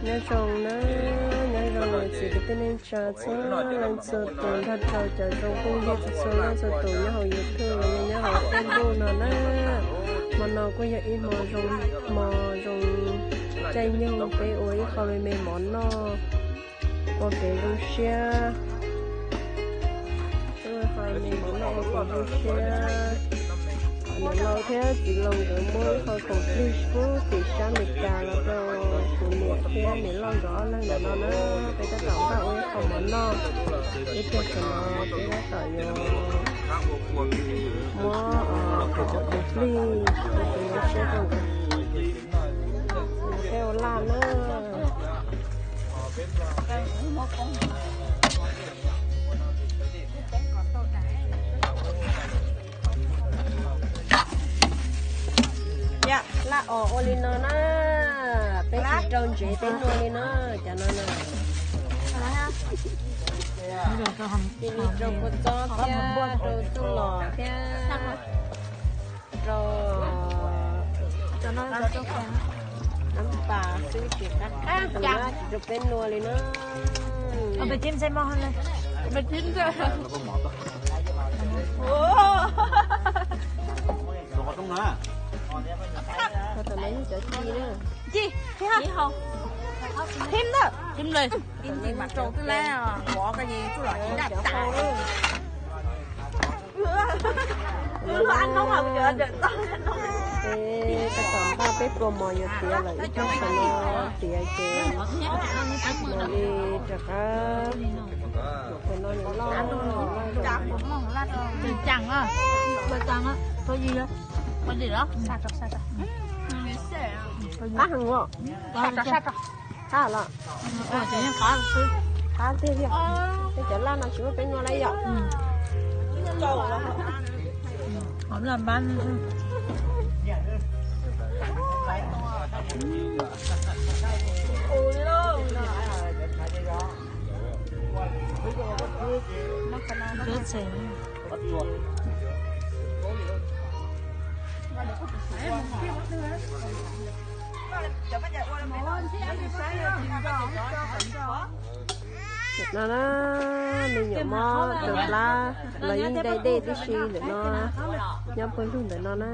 Nyob zoo na, nyob zoo niam txiv kwv tij neej tsa txhua leej txhua tus, nrog rau cov zoo phooj ywg txhua txhua leej txhua tus nyob hauv YouTube los yog nyob hauv Facebook no na. Hmo no kuj yog ib hmo zoo, hmo zoo caij nyoog peb ua ib qho me me mov noj ua kev zoo siab. Ua ib qho me mov noj ua kev zoo siab. Niam laus thiab txiv laus nkawd muab ib qho khoom plig pub tim sab Amelikas los rau kuv niam thiab niam loj nkawd ob leeg ntawm no na. Peb tab tom npaj ua ib qho mov noj, ib pliag tom no peb tab tom yuav muab khoom plig ua kev zoo siab rau nkawd. Peb ua laj na. Laj os, ua li no na, peb tsis rau ntsev peb nua li no, cov no na. Cia li rau kua txob thiab rau txuj lom thiab rau nab pas xwb, tsis qab qab na, tsis rau peb nua li na. Tam no yog cov ci na. Cov hau na. Tab tom npaj peb pluas mos yuav tiav lawm, ib pliag tam no tiav ces mam li rov qab. Tam no nws loj, loj heev os. Qab los, qab tiag tiag. Tej cov laj no tsis muaj peb nua lawm yom. Ntawm no na, me nyuam mob rau plab los yeej dai dej tib si ntawm no, nyob pawg lug ntawm no na.